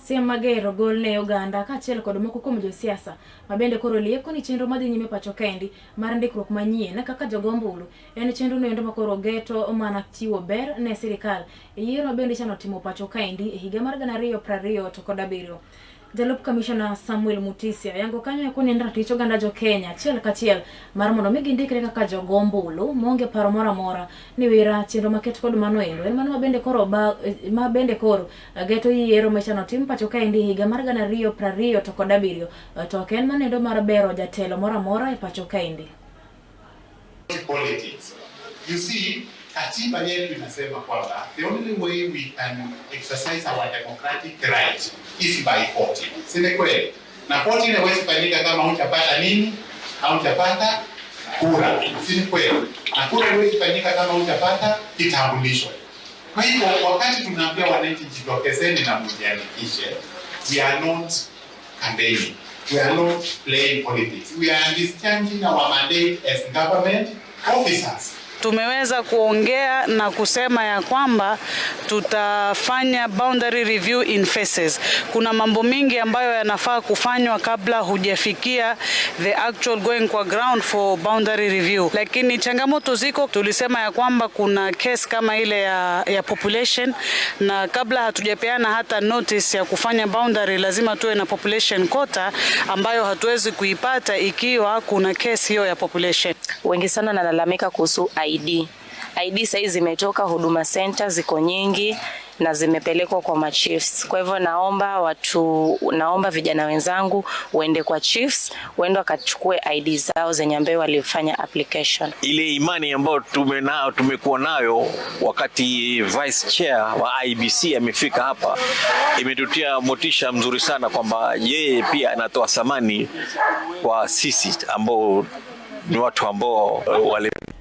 Siem mager ogol ne oganda kaachiel kod moko kuom josiasa ma bende koro lieko ni chenro madhi nyime pacho kaendi mar ndikruok manyien kaka jogo ombulu en chenro noendo ma koro geto mana chiwo ber ne sirikal e yiero ma bende ichano timo pacho kaendi e higa mar 2027. Jalup Kamishona Samuel Mutisia yango kanyo eko ni en ratich oganda jo Kenya achiel kachiel mar mondo mi gindikre kaka jogo ombulu maonge paro moro amora ni wira chenro maket kod mano endo en mano ma bende koro geto yiero michano tim pacho kaendi higa mar 2027 to ok en mano endo mar bero jatelo moro amora e pacho kaendi. Politics. You see, katiba yetu inasema kwamba the only way we can exercise our democratic right is by voting. Si ni kweli? Na voting haiwezi fanyika kama hujapata nini? Haujapata kura. Si ni kweli? Na kura haiwezi fanyika kama hujapata kitambulisho. Kwa hivyo wakati tunaambia wananchi jitokezeni na mjiandikishe, we are not campaigning. We are not playing politics. We are discharging our mandate as government officers. Tumeweza kuongea na kusema ya kwamba tutafanya boundary review in phases. Kuna mambo mingi ambayo yanafaa kufanywa kabla hujafikia the actual going kwa ground for boundary review, lakini changamoto ziko. Tulisema ya kwamba kuna case kama ile ya population, na kabla hatujapeana hata notice ya kufanya boundary lazima tuwe na population quota ambayo hatuwezi kuipata ikiwa kuna case hiyo ya population. Wengi sana nalalamika kuhusu ID. ID sasa zimetoka Huduma Center, ziko nyingi na zimepelekwa kwa machiefs. Kwa hivyo naomba watu, naomba vijana wenzangu waende kwa chiefs, waende wakachukue ID zao zenye ambayo walifanya application. Ile imani ambayo tumekuwa nayo wakati vice chair wa IEBC amefika hapa imetutia motisha mzuri sana kwamba yeye pia anatoa thamani kwa sisi ambao ni watu ambao wale